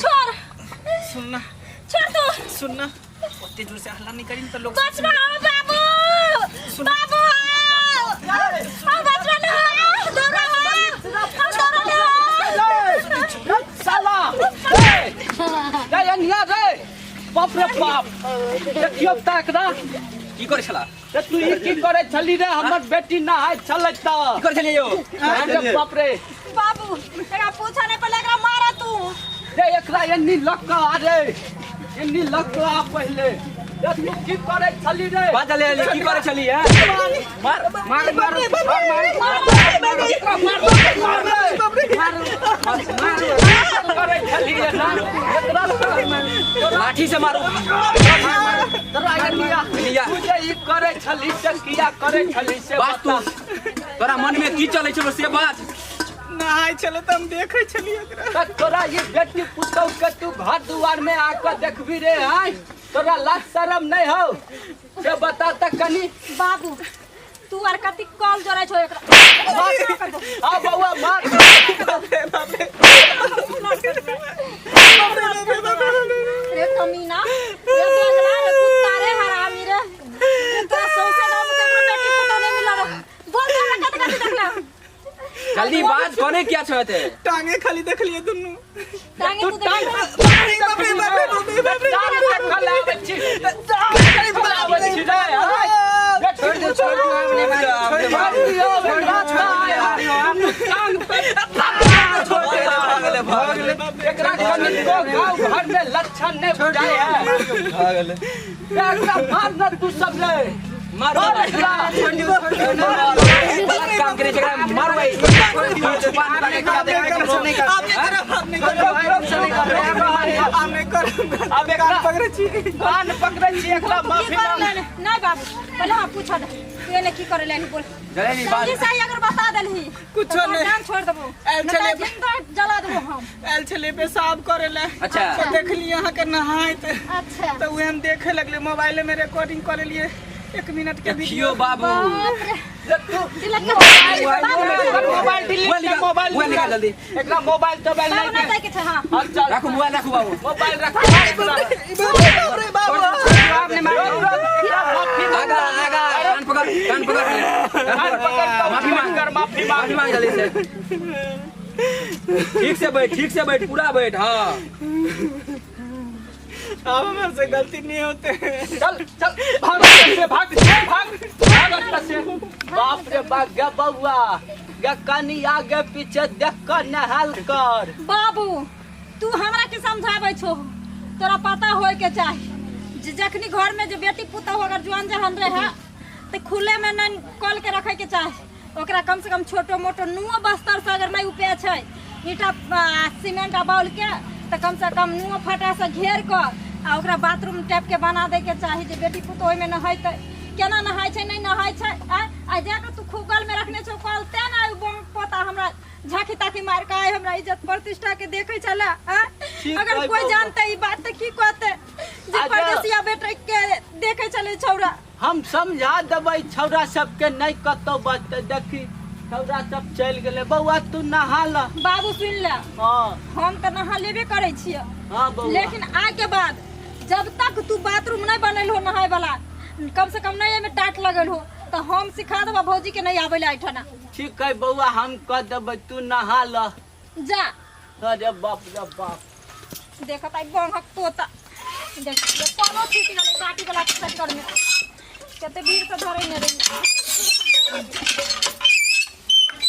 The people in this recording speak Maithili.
छोड़ सुनना छोड़ तू सुनना ओते जोर से हल्ला नहीं करी तो लोग बचवा आओ बाबू बाबू आओ आओ बचवा ना दौड़ा आओ दौड़ा ना साला रे रे निया रे बाप रे बाप देखियो त एकरा की करै छला रे तू ई की करे छली रे हमर बेटी नहाय छलै त की करै छलियै यौ अरे बाप रे बाबू एकरा पूछा नहीं पड़ले एकरा मारा तू रे एकरा एन्नी लग कऽ आ रे एन्नी लग कऽ आ पहिले रे तू की करे छली रे बाजल की करै छलियै मार मार मार मार मार करे छली रे ना एकरा लाठी से मारू तोरा एन्नी आ एन्नी आ। तू जे ई करे छली से किया करे छली से बाज तू तोरा मन में की चलै छलो से बाज नहाय छलै तऽ हम देखै छलियै ओकरा त तोरा ये बेटी पुतौह के तू घर दुआर में आके देखबी रे आय तोरा लाज शरम नहीं हो से बता त कनी बाबू तू आर कति कॉल जोड़ै छो एकरा मार आ बउआ मार रे कमीना रे दोगला रे कुत्ता रे हरामी रे तोरा सौंसे गाँव में केकरो बेटी पुतोह नहीं मिलल रहो। बोल तोरा कति कति देखला जल्दी बाज कोने किया छो एते टांगे खाली देखलियै दुनू टांगे तू टांग देखला बाप रे बाप रे बाप रे बाप रे टांग देखल आबै छी देखल आबै छी रे आय छोड़ दे छोड़ दे छोड़ दियो टांग पे छोड़ दे एकरा कनी को गाँव घर में लक्षण नहीं बुझाए है एकरा मार न तू सब ले मार मार एकरा गलत काम करे छै एकरा मार भाई छुपा नहीं क्या देखे आब नहि करब आब नहि करब आब नहि करब अब एकरा पकड़ै छी कान पकड़ै छी एकरा की माफी करे मांग लेने नहीं बाबू पहले हम पूछा दे तू एने की करे लेने बोल जल्दी बाज जल्दी सही अगर बता देलही कुछो तो नहीं। जान छोड़ देबो आयल नहीं छलै तो जिंदा जला देबो हम आयल छलियै पेशाब करै लए अच्छा। तऽ देखलियै अहाँके नहाइत अच्छा तऽ उहे हम देखे लगलियै मोबाइले में रिकॉर्डिंग कऽ लेलियै एक मिनट के देखियो वीडियो बाबू बाप रे दिलक के मोबाइल डिलीट मोबाइल कर निकाल, मोबाइल मोबाइल निकाल जल्दी। एकरा मोबाइल तोबाइल बाबू नहीं ना जाए के छै हां हां चल राखू मोबाइल राखू बाबू मोबाइल रख बाप रे बाप आपने मार आगा आगा कान पकड़ कान पकड़ कान पकड़ कर माफी मांग कर माफी मांग माफी मांग जल्दी से ठीक से बैठ ठीक से बैठ पूरा बैठ हाँ अब हमरा से गलती नहीं होते चल चल भाग से भाग भाग भाग अच्छा से बाप रे बाप गे बउआ गे कनी आगे पीछे देख कर नहाल कर बाबू तू हमरा के समझाबै छो तोरा पता होय के चाही जे जखनी घर में जे बेटी पुतहु अगर जुआन जहान रहे तऽ खुले में नहीं कल के रखे के चाही ओकरा कम से कम छोटो मोटो नुओ बस्तर से अगर नहीं उपे छै ईटा सीमेंट आ बाउल के तऽ कम से कम नुआ फटा से घेर कऽ आ ओकरा बाथरूम टाइप के बना दै के चाही जे बेटी पुतोह ओहिमे नहेतै। केना नहाय छै, नहि नहाय छै? आँय, आ जाके तू खूगल में रखने छौ कल, तें ने आइ बम पोता हमरा झांकी ताकी मार के आइ हमरा इज्जत प्रतिष्ठा के देखे छला। आँय, ठीक अगर है कोई बौआ। जानते ई बात तऽ की कहते जे अच्छा। परदेसिया बेटे के देखे छले छौड़ा। हम समझा देबै छौड़ा सबके, नहि कतौ बजतै। देखी छौड़ा सब चलि गेलै। बौआ तू नहा ल। बाबू सुन ले। हाँ। हम तऽ नहा लेबे करै छियै। हाँ बौआ। लेकिन आइ के बाद जब तक तू बाथरूम नहीं बनल हो नहाय वाला, कम से कम नहीं एमे टाट लगल हो, तो हम सिखा देबा भौजी के नहीं आवे ला एठना। ठीक है बौआ, हम कह देबै, तू नहा ल। जा। अरे बाप रे बाप। देखत आई बंहक तोता। देख ये कोनो छूट गेलै बाटी वाला चक्कर में, कते भीड़ से धरे ने रही।